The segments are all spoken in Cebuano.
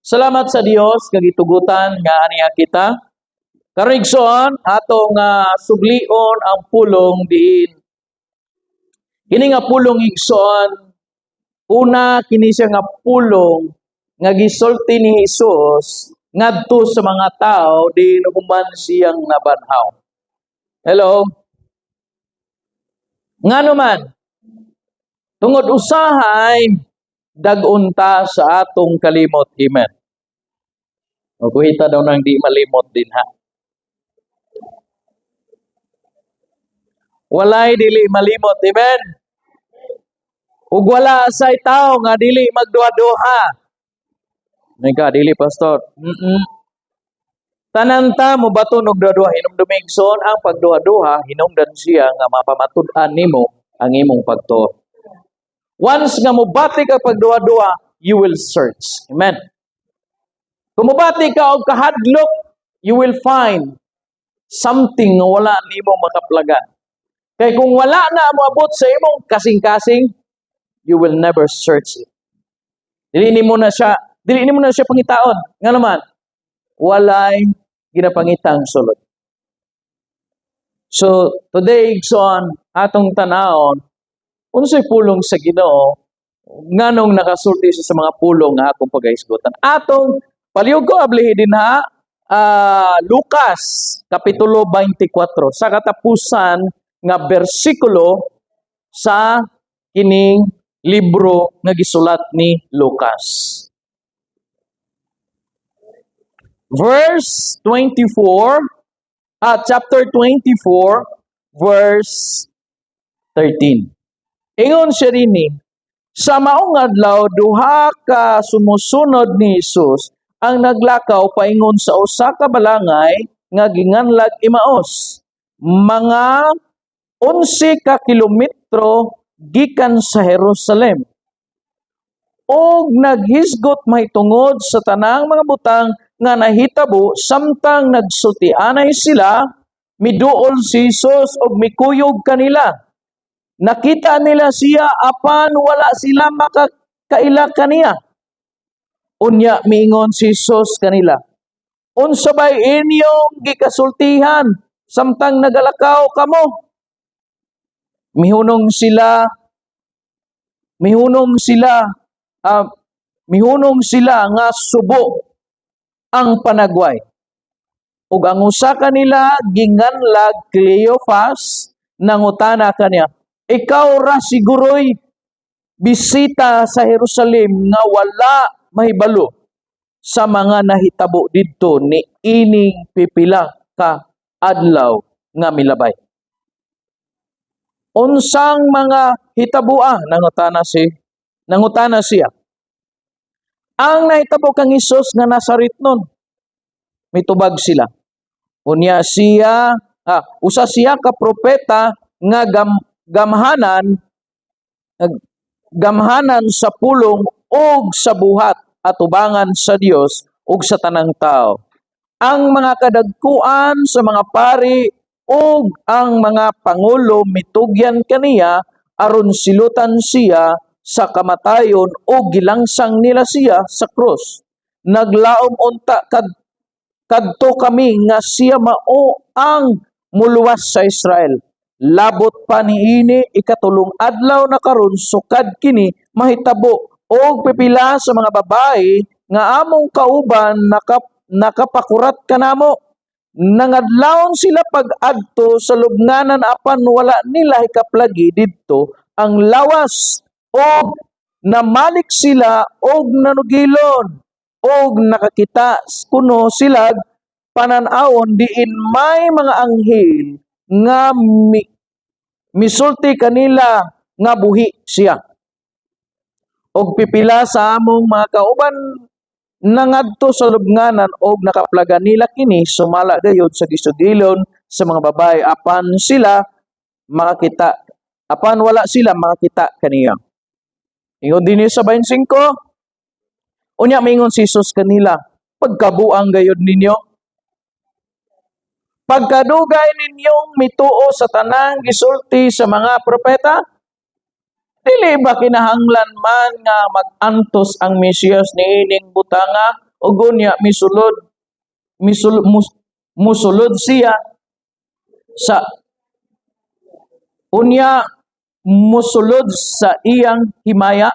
Salamat sa Dios kag gitugutan nga aniya kita. Karon, igsoon, atong sublion ang pulong diin. Kini nga pulong, igsoon, una kini siya nga pulong nga gisulti ni Jesus ngadto sa mga tao diin human siyang nabanhaw. Hello? Ngano man, tungod usahay dag-on ta sa atong kalimot. Amen. O kuhita daw nang di malimot din ha. Walay dili malimot. Amen. Ug wala say tao nga dili magduha-duha. Nika, dili, pastor. Tanan ta mo baton og duha-duha. Hinumdumi, igsoon, ang pagduha-duha, hinungdan siya nga mapamatud-an nimo ang imong pagtuo. Once nga mobati ka pagduha-duha, you will search. Amen. Kung mobati ka og kahadlok, you will find something nga wala nimo makaplagan. Kay kung wala na moabot sa imong kasing-kasing, you will never search it. Dili nimo na siya pangitaon. Nga naman, walay ginapangitang sulod. So, today, igsoon, atong tanawon, unsay pulong sa Ginoo, nganong nakasulti siya sa mga pulong nga akong pagahisgutan. Atong palihog ko ablihi din ha, Lucas kapitulo 24 sa katapusan nga bersikulo sa kining libro nga gisulat ni Lucas. Verse 24, chapter 24, verse 13. Ingon siya rini, "Sa maong adlaw, duha ka sumusunod ni Jesus ang naglakaw paingon sa usa ka balangay nga ginganlag Emaus. Mga 11 ka kilometro gikan sa Jerusalem. Og naghisgot mahitungod sa tanang mga butang nga nahitabo. Samtang nagsultianay sila, miduol si Jesus og mikuyog kanila. Nakita nila siya apan wala sila makakaila kaniya. Unya miingon si Jesus kanila, 'Unsa bay inyong gikasultihan samtang nagalakaw kamo?' Mihunong sila nga subo ang panagway. Ug ang usa kanila ginganlag Cleophas nangutana kaniya, 'Ikaw ra siguro'y bisita sa Jerusalem nga wala mahibalo sa mga nahitabo didto ni ining pipila ka adlaw nga milabay?' 'Unsang mga hitaboa?' nangutana siya. 'Ang nahitabo kang Hesus nga Nazaretnon,' mitubag sila. 'Unya siya, usa siya ka propeta nga gamhanan sa pulong ug sa buhat atubangan sa Dios ug sa tanang tao. Ang mga kadagkuan sa mga pari ug ang mga pangulo mitugyan kaniya aron silutan siya sa kamatayon ug gilangsang nila siya sa krus. Naglaom unta kadto kami nga siya mao ang muluwas sa Israel. Labot pa niini, ikatulong adlaw na karon sukad kini mahitabo, og pipila sa mga babae nga among kauban nakapakurat kanamo. Nangadlawon sila pag-adto sa lubnganan apan wala nila hikaplagi didto ang lawas, og namalik sila og nanugilon og nakakita kuno sila panan-awon diin may mga anghel nga misulti kanila nga buhi siya. Og pipila sa among mga kauban nangadto sa lubnganan og nakaplagan nila kini sumala gayud sa gisugilon sa mga babae, apan wala sila makakita kaniya." Ingon dinhi sa 25, "Unya mingon si Jesus kanila, 'Pagkabuang gayud ninyo. Pagkadugay ninyong mituo sa tanang gisulti sa mga propeta? Dili ba kinahanglan man nga mag-antos ang Mesiyas niining butanga Ug unya misulod misul, mus, musulod siya sa unya musulod sa iyang himaya?"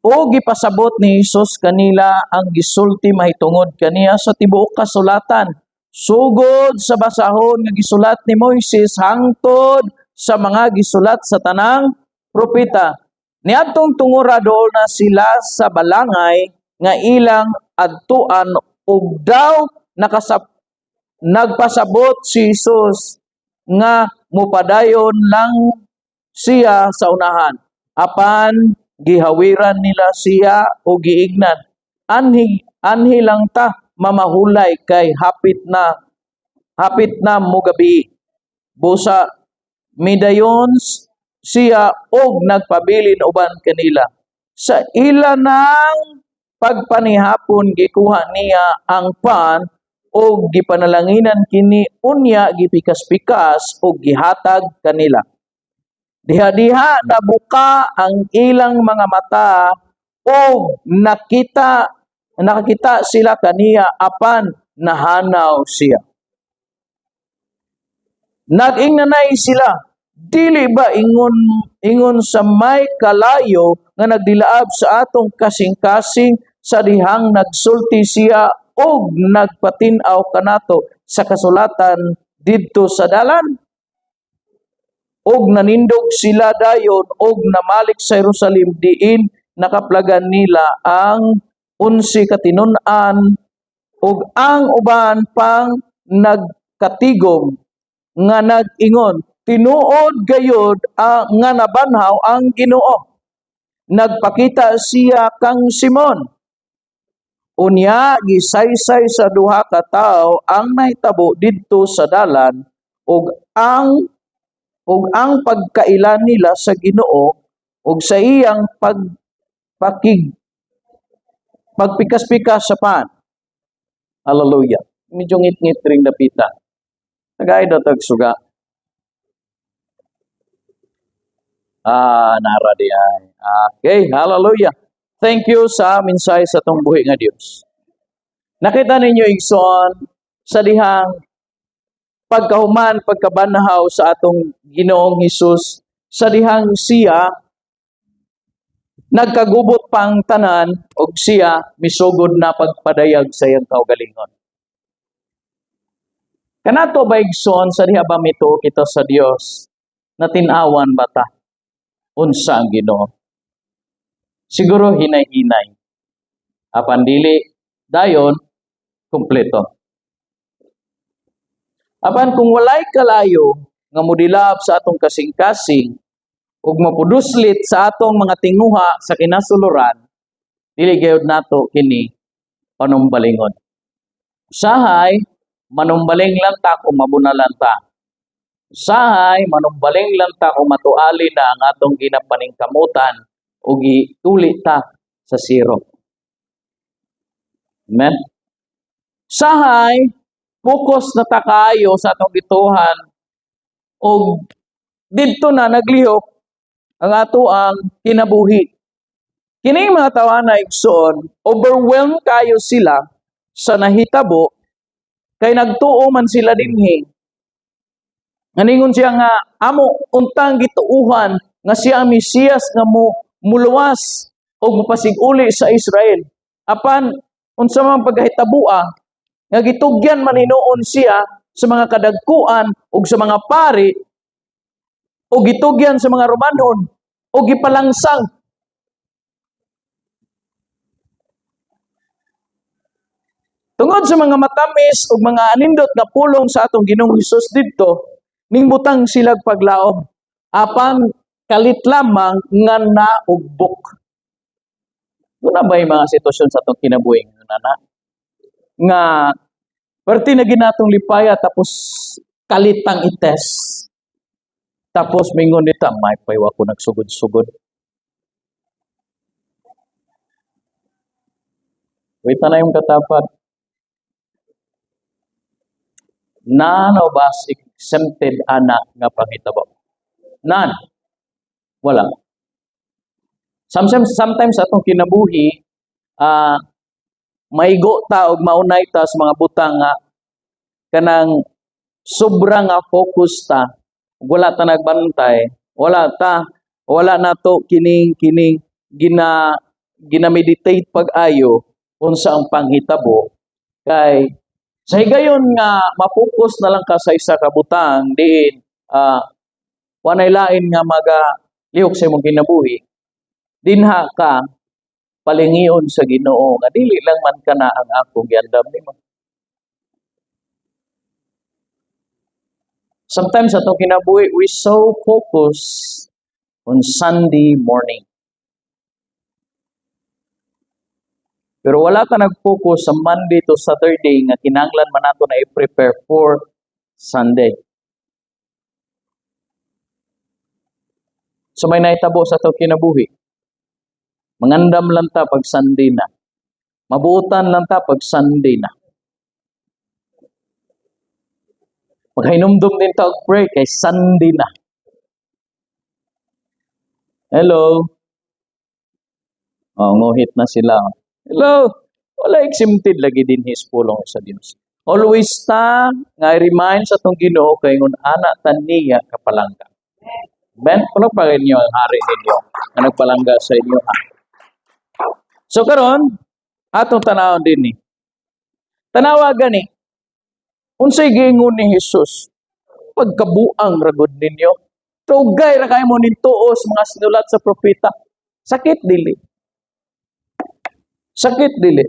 O gipasabot ni Hesus kanila ang gisulti mahitungod kaniya sa tibuok kasulatan, sugod sa basahon nga gisulat ni Moises hangtod sa mga gisulat sa tanang propeta. Niadtong tungura dool na sila sa balangay nga ilang adtuan ug daw nagpasabot si Hesus nga mupadayon lang siya sa unahan. Apan gihawiran nila siya o giingnan, "Anhi, anhi lang ta mamahulay kay hapit na mogabi." Busa midayon siya og nagpabilin uban kanila. Sa ila nang pagpanihapon, gikuha niya ang pan og gipanalanginan kini, unya gipikas-pikas og gihatag kanila. Diha-diha nabuka ang ilang mga mata og nakakita sila kaniya, apan nahanaw siya. Nag-ingnanay sila, "Dili ba ingon sa may kalayo nga nagdilaab sa atong kasing-kasing sa dihang nagsulti siya og nagpatin-aw kanato sa kasulatan didto sa dalan?" Og nanindog sila dayon og namalik sa Jerusalem, diin nakaplagan nila ang 11 ka tinun-an ug ang uban pang nagkatigom nga nag-ingon, "Tinuod gayud nga nabanhaw ang Ginoo. Nagpakita siya kang Simon." Unya gisaysay sa duha ka tawo ang nahitabo didto sa dalan ug ang pagkaila nila sa Ginoo ug sa iyang pagpikas-pikas sa pan. Hallelujah. Medyo ngit-ngit ring dapita. Tagay daw tag suga. Ah, nara di ay. Okay, hallelujah. Thank you sa mensahe sa atong buhi nga Dios. Nakita ninyo, igsoon, sa dihang pagkahuman, pagkabanhaw sa atong Ginoong Hesus, sa dihang siya nagkagubot pang tanan og siya misugod na pagpadayag sa iyang kaugalingon. Kanato ba, igsoon, sa diha ba mituo kita sa Dios, natin-awan ba ta unsa ang Ginoo? Siguro hinay-hinay. Apan dili dayon kumpleto. Apan kung walay kalayo nga mudilab sa atong kasing-kasing ug mapuduslit sa atong mga tinguha sa kinasuluran, dili gayud nato kini panumbalingon. Usahay, manumbaling lang ta kung mabunalan ta. Usahay, manumbaling lang ta kung matuali na ang atong ginapaningkamutan o gituli ta sa zero. Amen? Usahay, focus na ta kaayo sa atong gituohan og didto na naglihok ang ato ang kinabuhi. Kining mga tawana, igsoon, overwhelmed kayo sila sa nahitabo kay nagtuo man sila dinhi. Nganingon siya nga amo untang gituuhan nga siya ang Mesiyas nga mo muluwas o mupasig-uli sa Israel. Apan unsa man pagkahitaboa nga gitugyan man hinuon siya sa mga kadagkuan ug sa mga pari o gitugyan sa mga Romanon o gipalangsang? Tungod sa mga matamis ug mga anindot nga pulong sa atong Ginoong Hesus didto, ningbutang silag paglaom. Apan kalit lamang nga naugbok. Una ba yung mga sitwasyon sa atong kinabuhi nga na nga perti na ginatong lipaya, tapos kalitang ites? Tapos mingon nita, "May paywa ko nagsugod-sugod." Wait na yung katapat. None of us exempted ana nga panghitabo. None. Wala. Sometimes, sometimes atong kinabuhi, maigo ta og maunay ta sa mga butang nga kanang sobra nga focus ta, wala ta nagbantay, wala nato kining gina gina-meditate pag-ayo unsa ang panghitabo, kay sa higayon nga ma-focus na lang ka sa isa ka butang diin walay lain nga maga lihok sa imong kinabuhi, dinha ka palingion sa Ginoo nga dili lang man kana ang akong giandam nimo. Sometimes sa atong kinabuhi, we so focus on Sunday morning. Pero wala ka nag-focus sa Monday to Saturday nga kinahanglan man nato na i-prepare for Sunday. So may nahitabo sa atong kinabuhi. Mangandam lang ta pag Sunday na. Mabuotan lang ta pag Sunday na. Maghinumdum din ta og pray kay Sunday na. Hello? Oh, nguhit na sila. Hello? Wala exempted lagi din his pulong sa Dios. Always ta nga i-remind sa atong Ginoo kay ngun ana ta niya kapalangga. Ben, palakpakan ninyo ang hari ninyo nga nagpalangga sa inyo. Ha? So karon, atong tanawon din ni. Tanawa gani. Unsay giingon ni Jesus? Pagkabuang ragod ninyo. Tugay ra kay mo nintuos mga sinulat sa propeta. Sakit dili. Sakit dili.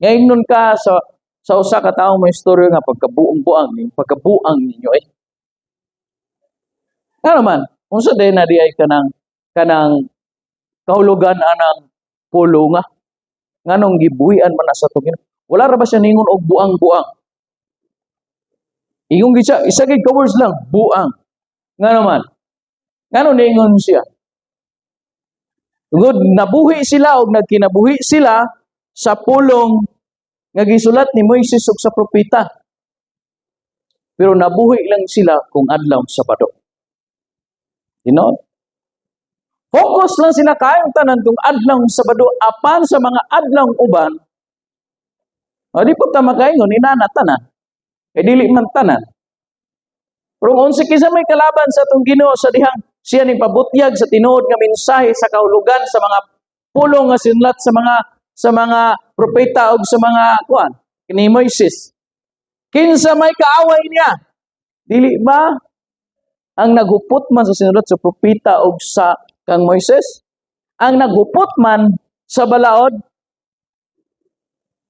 Ngayon ka sa usa ka tawo may istorya nga pagkabuang-buang ninyo, pagkabuang ninyo eh. Ano man, unsa din na di ay kanang kahulugan anang pulo nga nganong gibuhian man na sa atong Ginoo. Wala ra ba siya ningon og buang-buang? Ingon gid siya, isa gid ka words lang, buang. Ngano man? Ngano ningon siya? Tungod nabuhi sila og nagkinabuhi sila sa pulong nga gisulat ni Moises ug sa propeta. Pero nabuhi lang sila kung adlaw Sabado. You know? Focus lang sila kayong tanan kung adlaw Sabado, apan sa mga adlaw uban. O, di po ta makaingon inana tanan. Kay dili man tanan. Pero kung unsa kinsa may kalaban sa atong Ginoo sa dihang siya ning pabutyag sa tinuod nga mensahe sa kahulugan sa mga pulong nga sinulat sa mga propeta ug sa mga kuan ni Moises. Kinsa may kaaway niya? Dili ba ang naghupot man sa sinulat sa propeta ug sa kang Moises? Ang naghupot man sa balaod?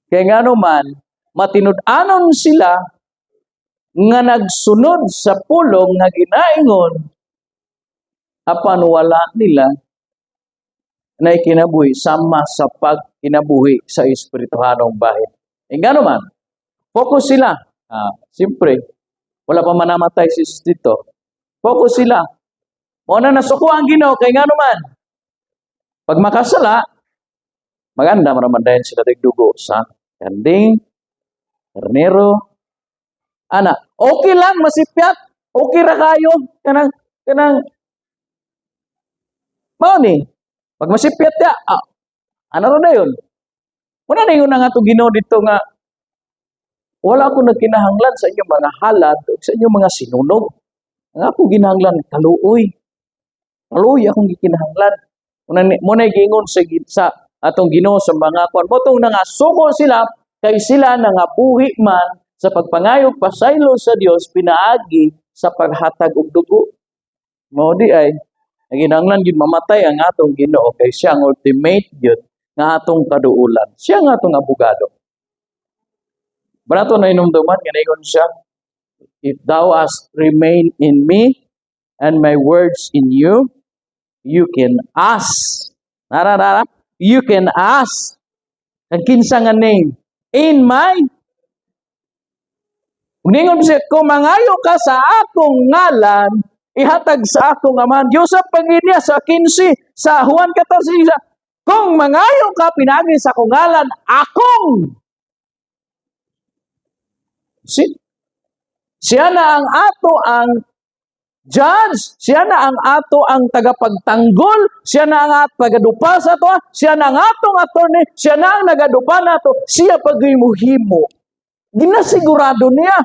Kaya ngano man matinud-anon sila nga nagsunod sa pulong nga ginaingon, apan wala nila na ikinabuhi sama sa pagkinabuhi sa espirituhanong bahin. E ngano man, focus sila. Siyempre, wala pa man namatay si Jesus dito. Focus sila. Mao na nasuko ang Ginoo kay ngano man. Pag makasala, maganda man dayon sila dugo sa kanding, karnero, ana. Okay lang masipyat, okay ra kayo kanang kanang mao ni. Pag masipyat ya, ano ra dayon? Wala na yun ang atong Ginoo dito nga wala ako nagkinahanglan sa inyong mga halad o sa inyong mga sinunog. Ang ako ginahanglan kaluoy. Kaluoy akong gikinahanglan. Muna giingon sa atong Ginoo sa mga kuan. Motong nangasuko sila kay sila nangabuhi man sa pagpangayog pasaylo sa Dios pinaagi sa paghatag og dugo. Mao di ay naginahanglan gyud mamatay ang atong Ginoo kay siya ang ultimate gyud nga atong kaduulan. Siya ang atong abogado. Banato na inumduman nga ingon siya, "If thou hast remain in me and my words in you, you can ask." Nara, nara. You can ask. Ang kinsa nga name? In my. Kung ningon siya, "Kung mangayo ka sa akong ngalan, ihatag sa akong Amahan." Diyos sa pagin niya sa 15, sa Juan 14, sa, "Kung mangayo ka, pinagi sa akong ngalan, akong." See? Siya na ang ato ang Judge, siya na ang ato ang tagapagtanggol, siya na ang ato tagadupa sa ato, siya na ang atong attorney, siya na ang nagadupa nato, siya pa'y muhimo. Ginasigurado niya.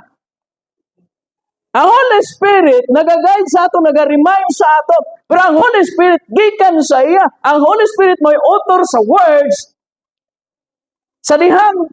Ang Holy Spirit nagaguide sa ato, naga-remind sa ato. Pero ang Holy Spirit gikan sa iya. Ang Holy Spirit mo'y author sa words. Sa dihang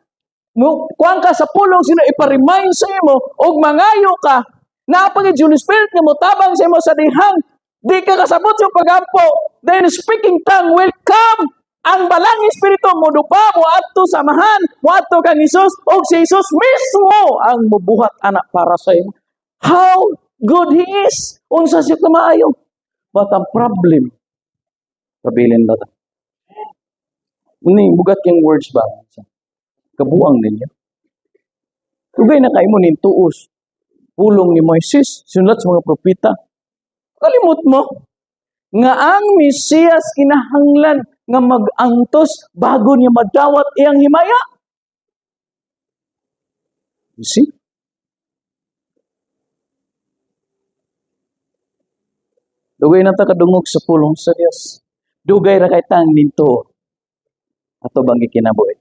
mo kuan ka sa pulong sino ipa-remind sa imo og mangayo ka, naa pa gyud Holy Spirit nga motabang sa imo sa dihang di ka kasabot sa pagampo, then speaking tongue will come. Ang Balang Espiritu modupa mo adto sa Amahan, moadto kang Hesus, og si Hesus mismo ang mubuhat ana para sa imo. How good He is! Unsa siya kamaayo! But ang problem, kabilin ba ta ni bugat yung words ba kabuang ninyo? Dugay na kayo mo nintuos pulong ni Moises, sinulat sa mga propeta. Kalimot mo nga ang Mesiyas kinahanglan nga mag-antos bago niya madawat iyang himaya. You see? Dugay na ta kadungog sa pulong sa Dios. Dugay ra kay tang ninto. Ato bang gikinabuhi?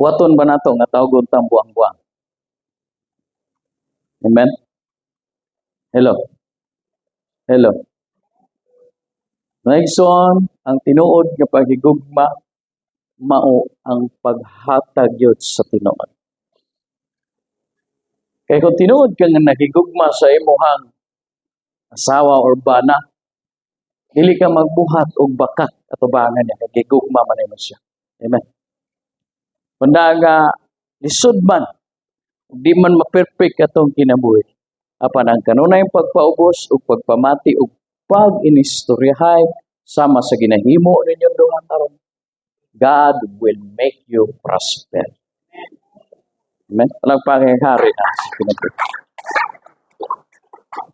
Waton ba nato nga tawgon tang buang-buang? Amen? Hello? Hello? Mga igsoon, ang tinuod nga paghigugma mao ang paghatag yun sa tinuod. Kay kung tinuod ka nga naghigugma sa imuhang asawa or bana, dili ka magbuhat og bakat atubangan niya kay gigugma man nimo siya. Amen. Kung nga lisod man, ug di man ma-perfect atong kinabuhi, apan ang kanunayng pagpaubos ug pagpamati ug pag-inistoryahay sama sa ginahimo ninyong duha karon, God will make you prosper. Amen. Palakpakan ang hari na sa kinabuhi.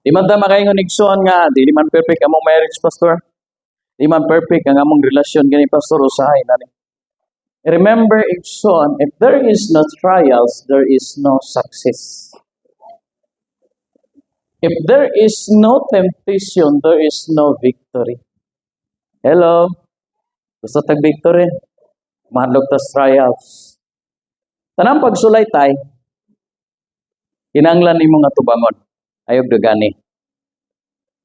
Di man ta makaingon, igsoon, nga di man perfect among marriage, pastor. Di man perfect ang among relasyon gani, pastor, usahay na ni. Remember, igsoon, if there is no trials, there is no success. If there is no temptation, there is no victory. Hello? Gusto tag victory? Mahadlok tas trials. Tanang pagsulay tay, kinanglan nimo nga tubangon. Ayog dagani.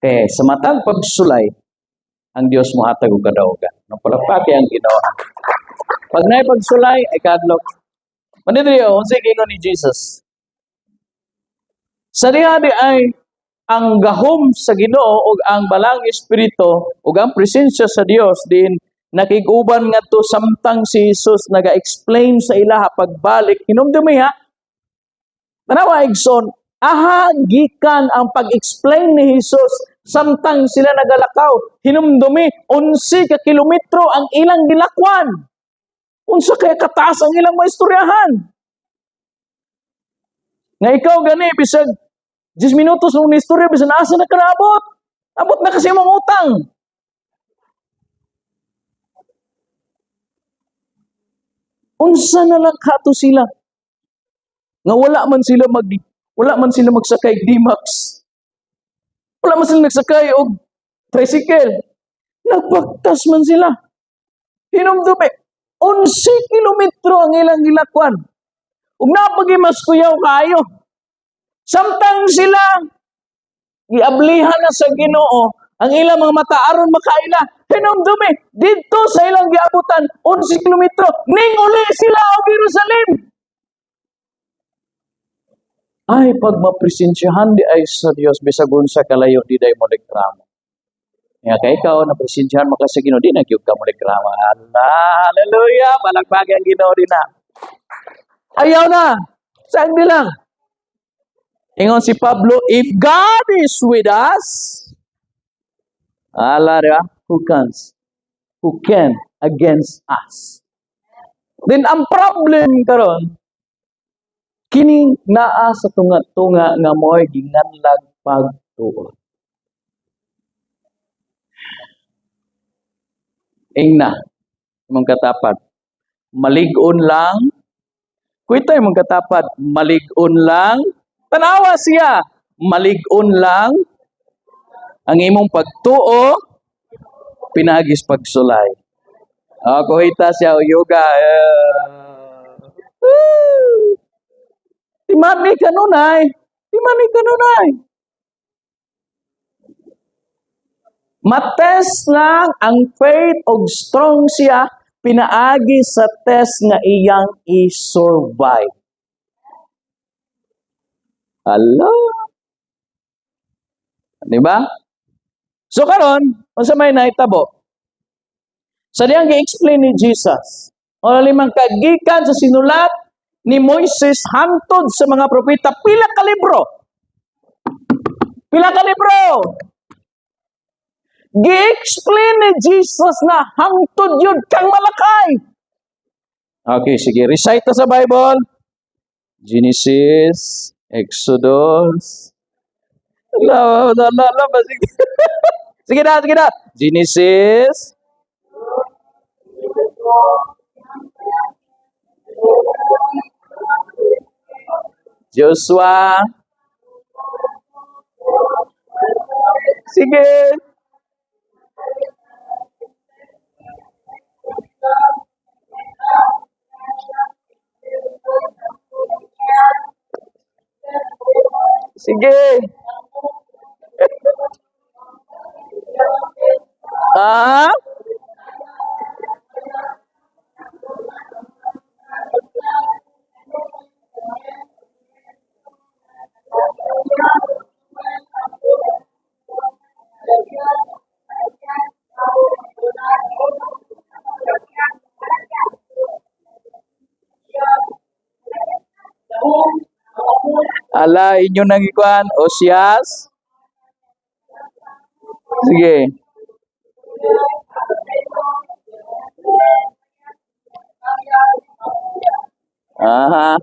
Kay sa matag pagsulay, ang Dios mohatag og kadaugan. No, palakpaki ang Ginoo. Pag naay pagsulay ay kadlok. Manidriyo, unsay giingon ni Jesus? Sa diha di ay ang gahom sa Ginoo ug ang Balang Espiritu ug ang presensya sa Dios din nakig-uban ngadto samtang si Jesus naga-explain sa ilaha pagbalik. Hinumdumi ha. Tanawa, igsoon, aha gikan ang pag-explain ni Jesus samtang sila nagalakaw. Hinumdumi, 11 ka kilometro ang ilang gilakwan. Unsa kaya kataas ang ilang maistoryahan? Nga ikaw gani bisag 10 minutos nung istorya, bisan asa na ka naabot. Abot na kasi mong utang. Unsa na lang kato sila? Nga wala man sila magsakay D-Max. Wala man sila nagsakay og tricycle. Nagbagtas man sila. Hinumdumi, 11 kilometro ang ilang gilakwan. Ug napagi mas kuyaw kaayo. Samtang sila giablihan na sa Ginoo ang ilang mga mata aron makaila. Hinumdumi, didto sa ilang giabutan 11 kilometro, ning uli sila og Jerusalem. Ay, pag mapresensyahan di ay sa Dios, bisag unsa kalayo, di day mo reklamo. Nga kay ikaw napresensyahan mo ka sa Ginoo, di na gyud ka mo reklamo. Allah, hallelujah, palakpaki ang Ginoo di na. Ayaw na. Saan bilang? Ingon si Pablo, "If God is with us," ala, di ba? Who can against us? Then ang problem karon, kini naa sa tunga-tunga nga mo'y ginganlag pagtuo. Ingna, imong katapad. Malig-on lang. Kuita imong katapad, malig-on lang. Tanawa siya. Malig-on lang ang imong pagtuo pinaagi sa pagsulay. Ah, kuhita siya o yoga. Woo! Timani kanunay. Timani kanunay. Matest lang ang faith og strong siya pinaagi sa test nga iyang i-survive. Hala. Di ba? So karon, unsa may nahitabo? Sa diyang gi-explain ni Jesus, o limang kagikan sa sinulat ni Moises hantod sa mga propeta, pila ka libro? Pila ka libro? Gi-explain ni Jesus na hangtod yun kang Malakay. Okay, sige. Recite ta sa Bible. Genesis, Exodus. La, la, la, la, sige. Sige na, sige na. Genesis. Joshua. Sige. Sige. Ah? Ala, inyo nang ikuan. Osias. Sige. Aha.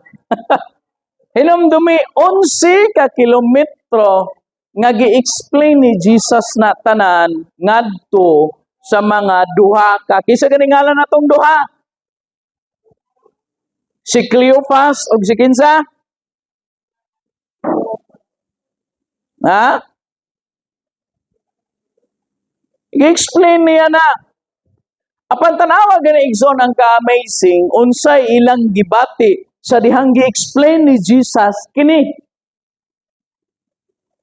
Hinumdumi 11 ka kilometro nga gi-explain ni Jesus na tanan ngadto sa mga duha ka. Kinsa gani ngalan natong duha? Si Cleophas og si kinsa? Ha? I-explain niya na. Apan tanawa gani, igsoon, ang ka-amazing unsay ilang gibati sa dihang gi-explain ni Jesus kini.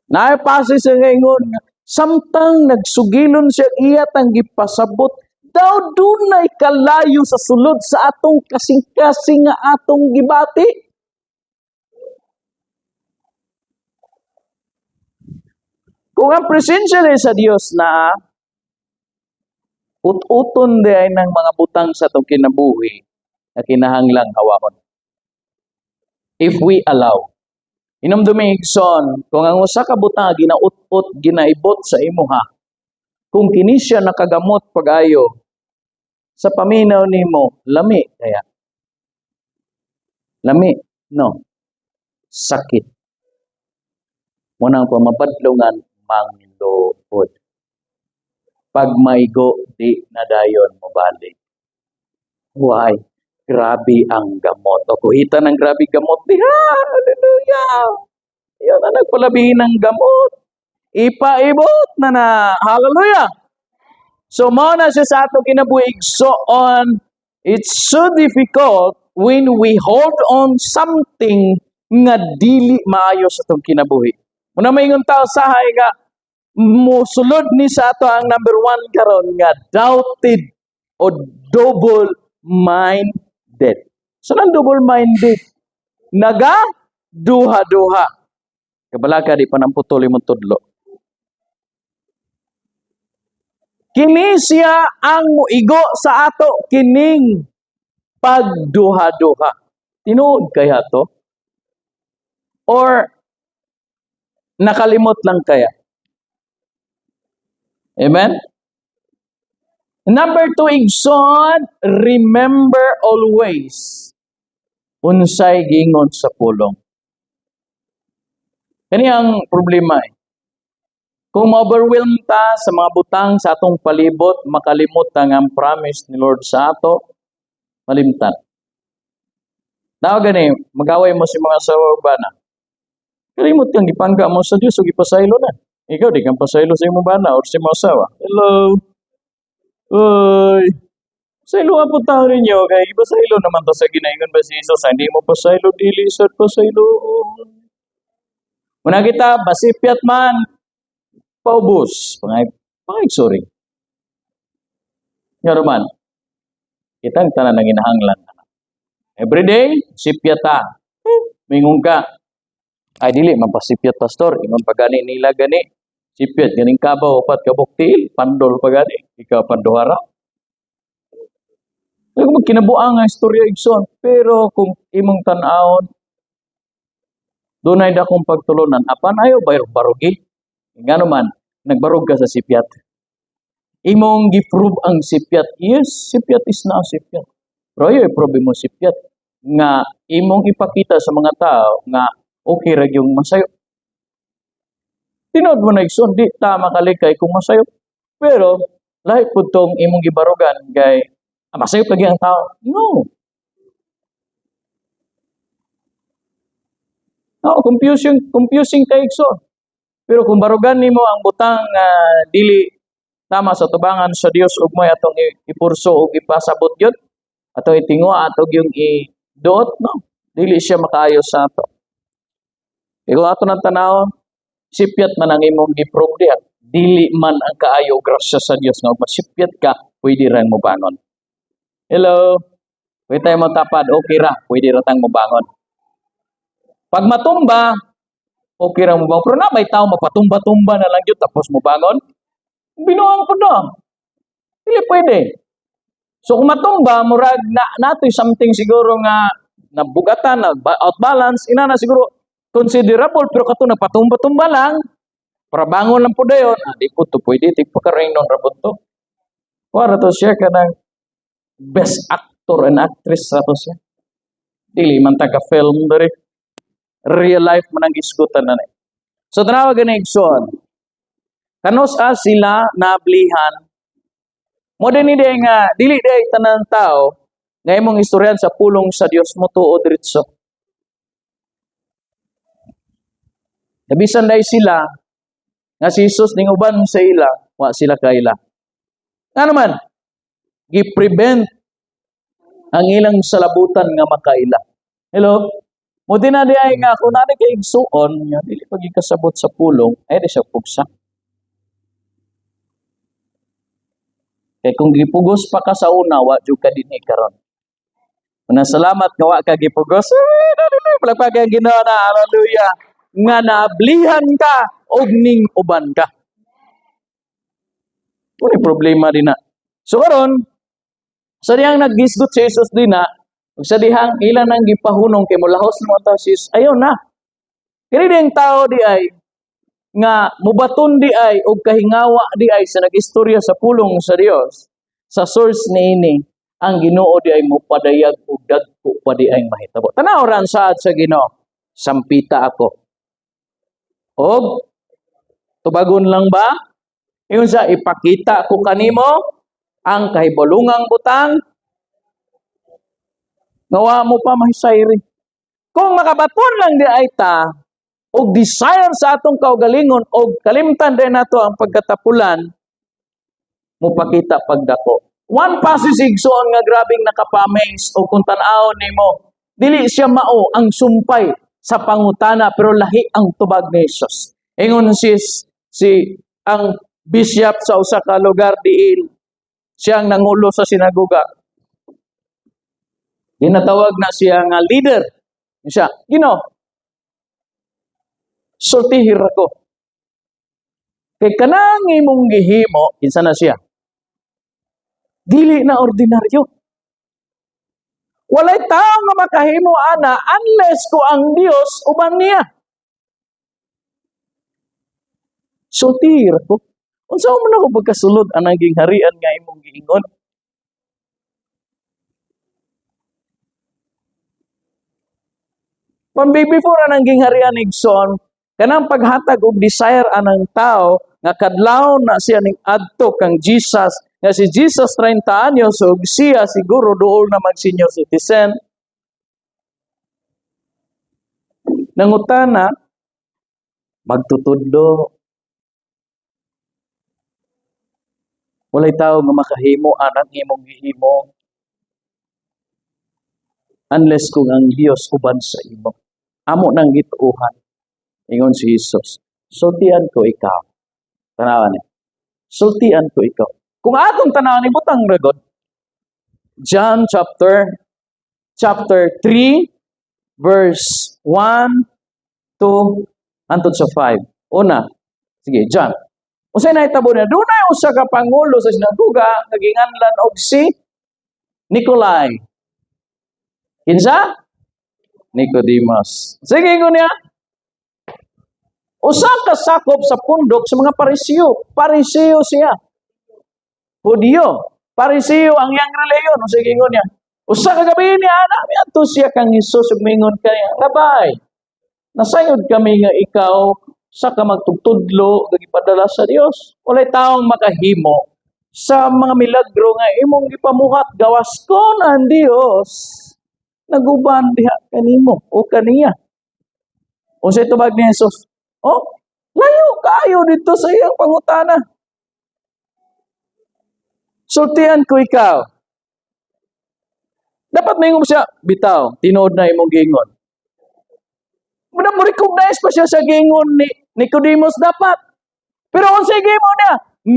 Naay passage sa ingon samtang nagsugilon siya, iya tang gipasabot daw dunay kalayo sa sulod sa atong kasing-kasing nga atong gibati. Kung ang presensya ni sa Dios na ut-uton di ay ng mga butang sa atong kinabuhi na kinahanglang hawakon. If we allow. Hinumdumi, igsoon, kung ang usa ka butang ginaut-ut, ginaibot sa imuha, kung kini siya nakagamot pag-ayo, sa paminaw nimo, lami kaya. Lami, no. Sakit. Munang pamabadlungan, mangluod. Pag maigo, di na dayon mobalik. Why? Grabe ang gamot. O kuhita ng grabe gamot. Diha! Hallelujah! Yan na nagpalabihin ng gamot. Ipaibot na na. Hallelujah! So, mao na siya sa atong kinabuhi. So, on, it's so difficult when we hold on something nga dili maayo sa atong kinabuhi. Muna maingon tao sahay nga musulod ni sa ato ang number 1 karon nga doubted o double-minded. So, nang double-minded? Naga duha-duha. Kabalaka di pa nang putol imong tudlo. Kini siya ang muigo sa ato kining pagduha-duha. Tinuod kaya to? Or nakalimot lang kaya? Amen? Number 2, igsoon, remember always unsay giingon sa pulong. Kani ang problema eh. Kung ma-overwhelm ta sa mga butang sa atong palibot, makalimot ta nga ang promise ni Lord sa ato, malimtan. Tao gani, magaway mo si mga asawa bana. Kalimot kang gipangga mo sa Dios ug gipasaylo na. Ikaw di kang pasaylo sa imong bana or sa imong asawa. Hello. Uy. Pasaylo po tao ninyo kay ipasaylo naman to sa ginaingon ba si Jesus, hindi mo pasaylo, dili sad pasaylo. Muna kita basipyat man paubos, pangay pangay sorry. Nga man, kitang tanan ang ginahanglan. Every day, sipyat ta. Eh, mingon ka. Ay, dili, man pasipyat, pastor. Ingon pa gani nila gani. Sipyat, ganing kabaw, upat kabuk tiil, pandol pa gani. Ikaw panduhara. Ay, kung kinabuang ang istorya, igsoon. Pero kung imong tan-awon, dunay dakong pagtulunan. Apan ayo bayro barugi. Ngano man, nagbarog ka sa sipyat. Imong gi-prove ang sipyat. Yes, sipyat is na sipyat. Pero ayo i-prove mo sipyat nga imong ipakita sa mga tao nga okay ra yung masayo. Tinuod mo na, igsoon, di ta makalikay kung masayo. Pero lahi pud tong imong gibarugan kay masayop lagi ang tao. No. No, confusing, confusing kay, igsoon. Pero kung barugan nimo ang butang nga dili tama sa tubangan sa Dios ug mo'y atong ipurso ug ipasabot yun, atong itinguha atong yung iduot, no, dili siya makaayo sa ato. Kung ato ng tanaw, sipyat man ang imong giprove diha, dili man ang kaayo grasya sa Dios nga masipyat ka, pwede ra mo bangon. Hello? Pwede tayo matapad, okay ra, pwede ra tang mobangon. Pag matumba, okay ra mo bangon. Pero na may tao mapatumba-tumba na lang yun, tapos mobangon. Binuang ko na. Dili pwede. So kung matumba, murag na natoy something siguro nga nabugatan, na out balance, ina na siguro considerable, pero kato nagpatumba-tumba lang, para bangon lang po dayon, di po to pwede, tigpakaringnon ra po to. Para to siya kanang best actor and actress ra to siya. Dili man taga film diri. Real life man ang isgutan na ni. So tanawa gani, igsoon. Kanus a sila nablihan? Mo din ni nga dili day tanan tao nga imong istoryahan sa pulong sa Dios mo tuo diretso. Nabisan day sila nga si Jesus ning uban sa ila, wa sila kaila. Nga naman, gi-prevent ang ilang salabutan nga makaila. Hello? Mo din na di ay nga kung naa kay igsuon nga dili pag kasabot sa pulong, ay di siya pugsa. Kay kung gipugos pa ka sa una, wa jud ka dinhi karon. Una salamat nga wa ka gipugos. Ay, hallelujah. Palakpak ang Ginoo na, hallelujah. Nga naablihan ka og ning uban ka. Wala problema din na. So karon, sa dihang naggisgot si Jesus din na, ug sa dihang ila nang gipahunong kay molahos mo ta si Jesus, ayo na. Kini ding tao di ay nga mubaton di ay og kahingawa di ay sa nag-istorya sa pulong sa Dios, sa source niini ang Ginoo di ay mopadayag og dagko pa di ay mahitabo. Tanaw ra ang saad sa Ginoo, sampita ako. Og tubagon lang ba? Ingon sa ipakita ko kanimo ang kahibalungang butang nga wa mo pa mahisayri. Kung makabaton lang di ay ta og desire sa atong kaugalingon og kalimtan din nato ang pagkatapulan, mopakita pagdako. One passage, igsoon, nga grabing nakapamaze o kung tan-awon nimo, dili siya mao ang sumpay sa pangutana pero lahi ang tubag ni Jesus. Ingon si ang bishop sa usa ka lugar diin siyang nangulo sa sinagoga. Ginatawag na siya nga leader. Siya, Ginoo, sultihir ako. Kay kanang imong gihimo, kinsa na siya? Dili na ordinaryo. Walay tao nga makahimo ana unless ko ang Dios uban niya. Sultihir ako. Unsa man ako pagkasulod ang naging harian nga imong giingon? Pambi before ang gingharian, igsoon, kanang paghatag og desire anang tao nga kadlawon na siya ning adto kang Jesus, nga si Jesus 30 anyos ug siya siguro duol na mag senior citizen. Nangutana, Magtutudlo. Walay tao nga makahimo anang imong gihimo unless kung ang Dios uban sa imo. Amo nang gituohan. Ingon si Jesus, "Sultian ko ikaw." Tanawan ni. "Sultian ko ikaw." Kung atong tanawan, ibutang ra gud. John chapter 3 verse 1 to hantod sa 5. Una, sige, John. Unsay nahitabo niya? Dunay usa ka pangulo sa sinagoga nga ginganlan og si Nikolai. Kinsa? Nicodemus. Sige, ingon niya. Usa ka sakop sa pundok sa mga Pariseo. Pariseo siya. Hudiyo. Pariseo ang iyang relihiyon. Unsay ingon niya? Usa ka gabi niya, ana, miadto siya kang Hesus ug mingon kaniya, "Rabbi, nasayod kami nga ikaw usa ka magtugtudlo nga gipadala sa Dios. Walay taong makahimo sa mga milagro nga imong gipamuhat gawas kon ang Dios naguban diha kanimo o kaniya." Unsay tubag ni Jesus? Oh, layo kaayo dito sa iyang pangutana. "Sultian ko ikaw." Dapat maingon siya, "Bitaw, tinuod na imong giingon." Muna mo recognize pa siya sa giingon ni Nicodemus dapat. Pero unsay gihimo niya?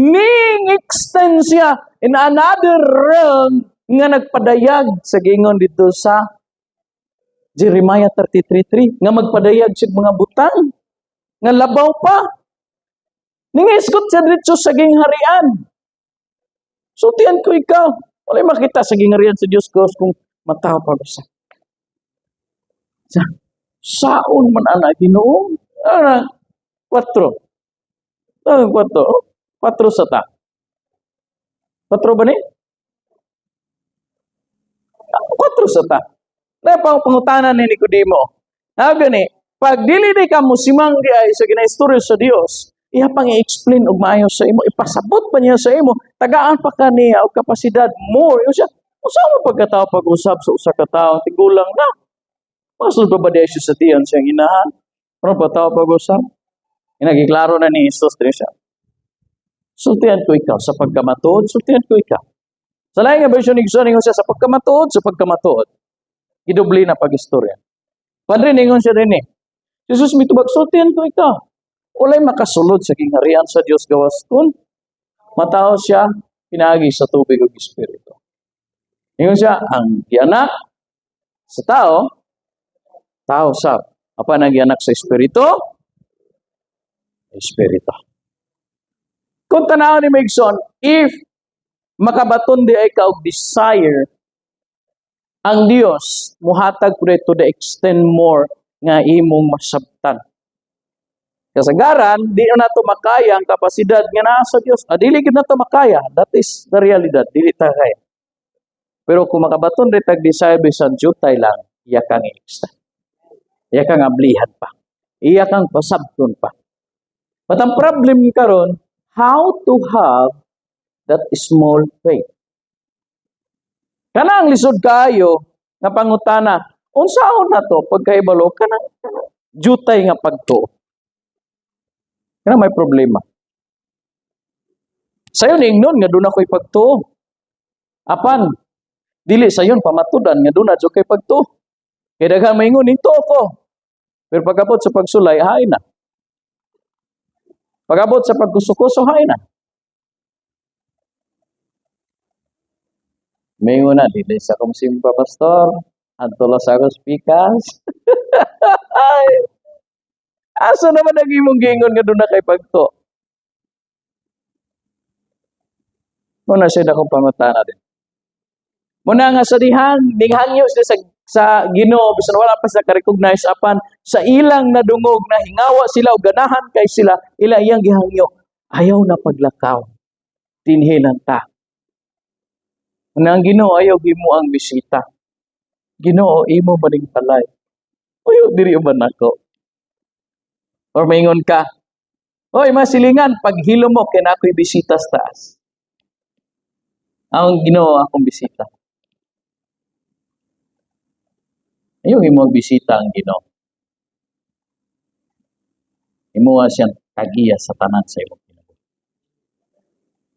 Ning extend siya in another realm nga nagpadayag sa giingon dito sa Jeremiah 33:3 nga magpadayag siya mga butang nga labaw pa. Ningisgot siya dito sa gingharian. "Sultian ko ikaw. Walay makita sa gingharian sa Diyos kung mataw pa sa." Saon man ana, Ginoo? Ana, kwatro. Ah, kwatro. Kwatro sa ta. Kwatro ba ni? Ah, kwatro sa ta. Na pa pangutana ni Nicodemo. Ah, gani, pag dili di ka mosimang di ay sa ginaistorya sa Dios, iya pang i-explain og maayo sa imo, ipasabot pa niya sa imo, tagaan pa ka niya og kapasidad more. Yung siya, unsa mo pagkatao pag-usab sa usa ka tawo tigulang na? Masul pa ba di siya sa tiyan siyang inahan? Ano pa tao pag-usab? Inagiklaro na ni Jesus diri siya. "Sultian ko ikaw sa pagkamatuod, sultian ko ikaw." Sa laing nga version ni Jesus, ningon siya sa pagkamatuod, sa pagkamatuod. Gidubli na pag-istorya. Padre, ningon siya din eh. Jesus mitubag, "Sultian ko ikaw. Walay makasulod sa gingharian sa Dios gawas kun matawo siya pinaagi sa tubig ug espiritu." Ingon siya, ang gianak sa tao, tao sab. Apan ang gianak sa espiritu, espiritu. Kung tanaw ni Megson, if makabaton di ay ka og desire, ang Dios muhatag po to the extent more nga imong masabtan. Kasagaran, di na nato makaya ang kapasidad nga naa sa Dios. Ah, dili gid nato makaya. That is the realidad. Dili ta kaya. Pero kung makabaton rin tag desire bisan jutay lang, iya kang i-extend. Iya kang ablihan pa. Iya kang pasabton pa. But ang problem karon, how to have that small faith? Kana ang lisod kaayo nga pangutana, unsaon na to pagkaibalo kanang jutay nga pagtuo? Kana may problema. Sayon ingnon nga duna ko'y pagtuo. Apan dili sayon pamatudan nga duna jud kay pagtuo. Kay daghan maingon nito ko. Pero pagabot sa pagsulay, hay na. Pagabot sa pagkuso-kuso, hay na. Maingon na, "Dili sa akong simba, pastor. Adto lang sa akong pikas." Ay, asa naman ang imong giingon nga duna kay pagtuo? Muna siya akong pangutana din. Muna nga sa dihang, ninghangyo sila sa Ginoo bisan wala pa sila ka-recognize, apan sa ilang nadungog na hingawa sila o ganahan kay sila, ila iyang gihangyo. "Ayaw na paglakaw. Dinhi lang ta. Muna ang Ginoo ayaw gimo ang bisita. Ginoo, imo maning balay. Uy, diri ba nako?" Or maingon ka, "Oy, masilingan, paghilom mo, kay na ako'y bisita sa taas." Ang Ginoo akong bisita. Ayaw imo bisita ang Ginoo. Imuha siyang tagiya sa tanan sa imong kinabuhi.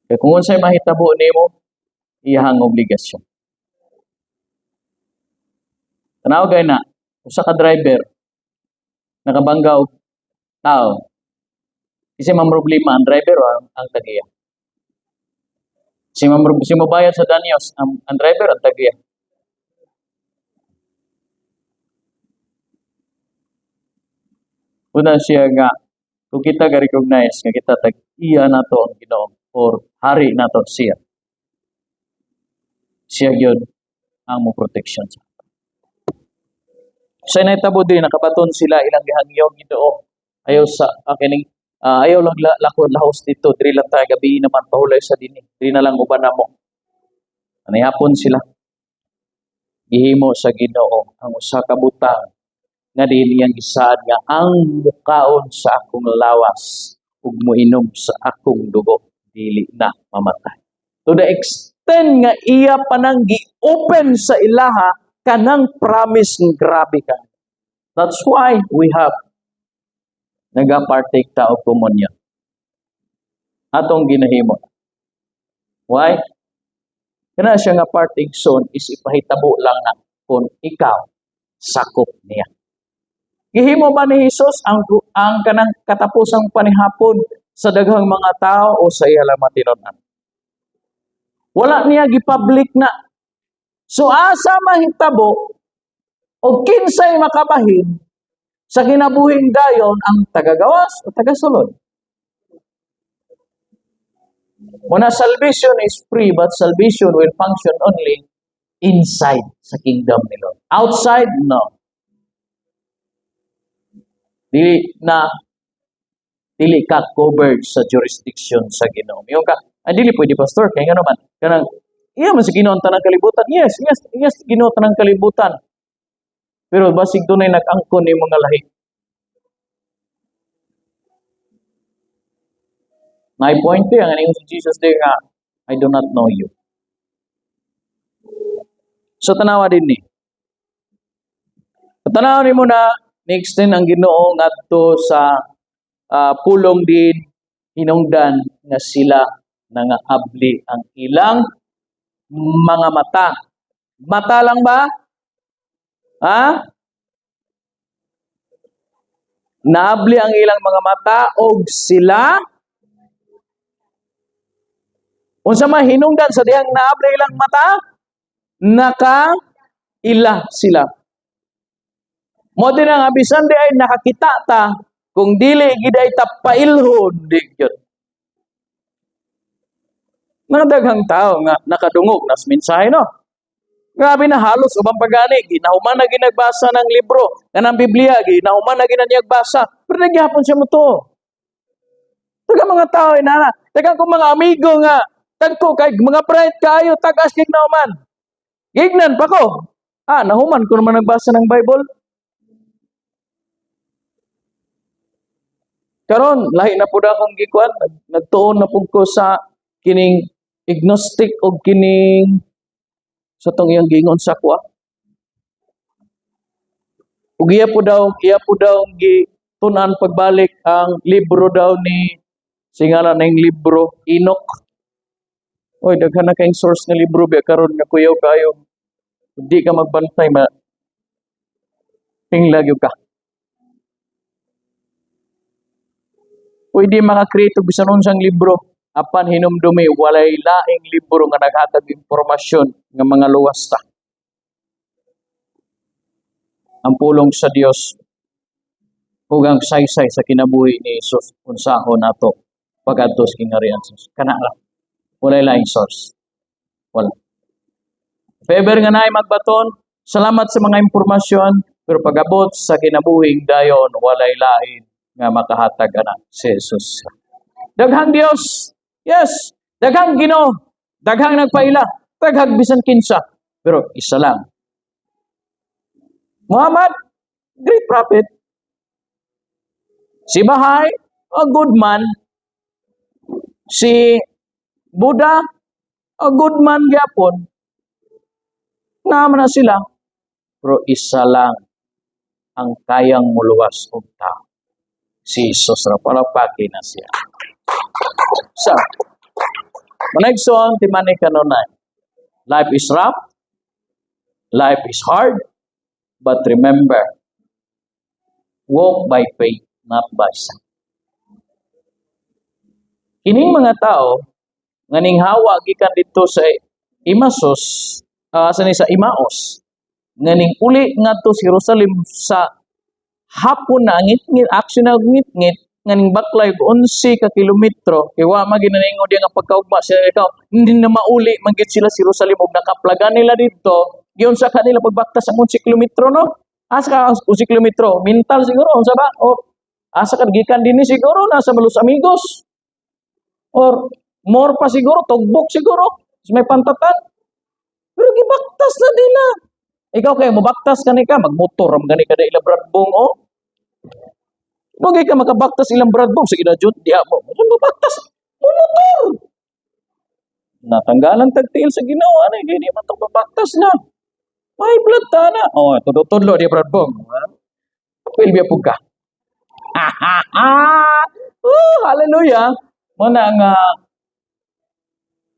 Kaya kung unsay mahitabo nimo, iyahang obligasyon. Tanaw gay na, usa ka driver nakabangga og tao. Kasi may problema ang driver o ang tagiya? Si mobayad sa danyos, ang driver, ang tagiya? Una siya nga, kung kita ga-recognize nga kita tag-iya nato ang Ginoo or hari nato siya, siya gyud ang mo protection sa ato. Sa nahitabo din, nakabaton sila, ilang gihangyo, "Ginoo, ayaw sa kining ayaw lang lakod lahos dito, diri lang tayo, gabi naman, pahulay sa dini, diri na lang uban namo." Anihapon sila. Gihimo sa Ginoo ang usa ka butang nga diin iyang gisaad nga ang mukaon sa akong lawas ug moinom sa akong dugo dili na mamatay. To the extent nga iya panang gi-open sa ilaha kanang promise ng grabe ka. That's why we have nagapartake ta og communion. Atong ginahimo. Why? Kana siya nga part, igsoon, is ipahitabo lang na kung ikaw sakop niya. Gihimo ba ni Jesus ang kanang katapusang panihapon sa daghang mga tao o sa iya lang matinud-an? Wala niya gipublic na. So asa mahitabo o kinsay makabahin sa kinabuhing dayon, ang tagagawas o tagasulod? Muna salvation is free, but salvation will function only inside sa kingdom ni Lord. Outside, no. Dili na dili ka covered sa jurisdiction sa Ginoo. Yung ka, ay, dili pwede, pastor, kay nga naman kanang iya man sa Ginoo ang tanang kalibutan. Yes, Ginoo tanang kalibutan. Pero basig dunay nag-angkon ni mga lahi. My point eh, ang ingon si Jesus di nga, "I do not know you." So tanawa din ni. Tanawa ni mo na ni-extend ang Ginoo ngadto sa pulong din hinungdan nga sila nangaabli ang ilang mga mata. Mata lang ba? Ha? Naabli ang ilang mga mata og sila. Unsa man hinungdan sa dihang naabli ilang mata? Naka ila sila. Mo din ang bisan di ay nakakita ta, kung dili gid ay ta pailhon, di gyud. Mga daghang tao nga nakadungog nas mensahe, no? Grabe na halos ubang pagani ginahuman na ginagbasa ng libro kanang Biblia, ginahuman na ginanyagbasa, pero nagyapon siya mo to. Taga mga tao inana, taga kong mga amigo nga tagko kay mga bright kayo, tagas kay nahuman. Gignan pa ko. Ah, nahuman ko naman nagbasa ng Bible. Karon lahi na pud akong gikuan, nagtuon na pud ko sa kining agnostic og kining sa tong iyang giingon sa kuha. Ug iya po daw gitun-an pagbalik ang libro daw ni singalan ng libro Enoch. Oy, daghan na kayong source nga libro biya karon nga kuyaw kayo. Hindi ka magbantay, ma tinglag ka. Pwede maka-create og bisan unsang libro apan hinumdumi walay laing libro nga naghatag impormasyon nga mga luwas ta. Ang pulong sa Dios ug ang saysay sa kinabuhi ni Jesus unsahon nato pagadto sa kingharian sa Dios. Kana lang. Walay laing source. Wala. If ever nga naay magbaton, salamat sa mga impormasyon, pero pag-abot sa kinabuhing dayon, walay lain nga makahatag ana si Jesus. Daghang Dios, yes, daghang Ginoo, daghang nagpaila, daghang bisan kinsa, pero isa lang. Muhammad, great prophet. Si Bahay, a good man. Si Buddha, a good man gyapon. Naman na sila. Pero isa lang ang kayang muluwas og tao. Si Jesus ra, palakpaki na siya. So, mga igsoon, timani kanunay. Life is rough, life is hard, but remember, walk by faith, not by sight. Kining mga tao nga ninghawa gikan didto sa Imasos, sa ni sa Imaos, nga ning uli ngadto sa Jerusalem sa hapon na ngit-ngit, action na ngit-ngit, nga ning baklay 11 ka kilometro, kay wa man ginaningo diya nga pagkaugma sila ikaw, hindi na mauli man gid sila sa Jerusalem ug nakaplagan nila didto. Giunsa kanila pagbaktas ang 11 kilometro, no? Asa ka ang 11 kilometro? Mental siguro, unsa ba? O asa ka gikan dinhi siguro nasa Malos Amigos. Or more pa siguro, Tugbok siguro, sa may Pantatan. Pero gibaktas na nila. Ikaw kay mobaktas ka ni ka, magmotor ram gani ka na ila Bradbong, oh. Bagay ka makabaktas ilang Bradbong, sige na jud, diha mo. Mabaktas, motor. Natanggalan tagtiil sa Ginoo ani, di man to mabaktas na. May blood ta na. Oh, tudlo-tudlo di Bradbong. Apil biya pug ka. Oh, hallelujah. Mo na nga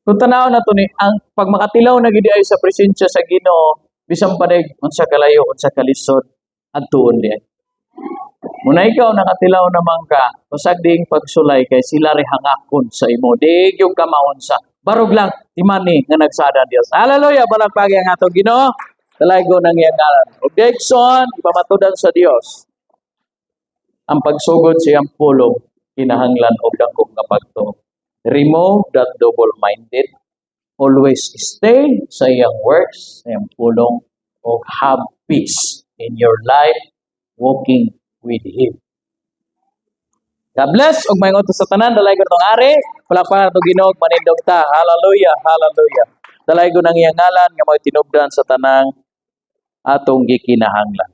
kung tanaw na to ni ang pag makatilaw na gid ay sa presensya sa Ginoo, bisan panig unsa kalayo, unsa kalisod, adtuon di ay. Muna ikaw nakatilaw naman ka, pasag ding pagsulay kay sila ri hangakon sa imo. Di gyud ka maunsa. Barog lang timani nga nagsada ang Dios. Hallelujah, palakpaki ang atong Ginoo. Dalaygon ang iyang ngalan. Ug igsoon, ipamatudan sa Dios. Ang pagsugod sa iyang pulong kinahanglan og dako nga pagtuo. Remove that double-minded. Always stay sa iyang works, sa iyang pulong, o have peace in your life walking with Him. God bless ug maayong sa tanan, dalaygon atong ari. Palakpakan atong Ginoo, manindog ta. Hallelujah, hallelujah. Dalaygon ang iyang ngalan nga mo'y tinubdan sa tanang atong gikinahanglan.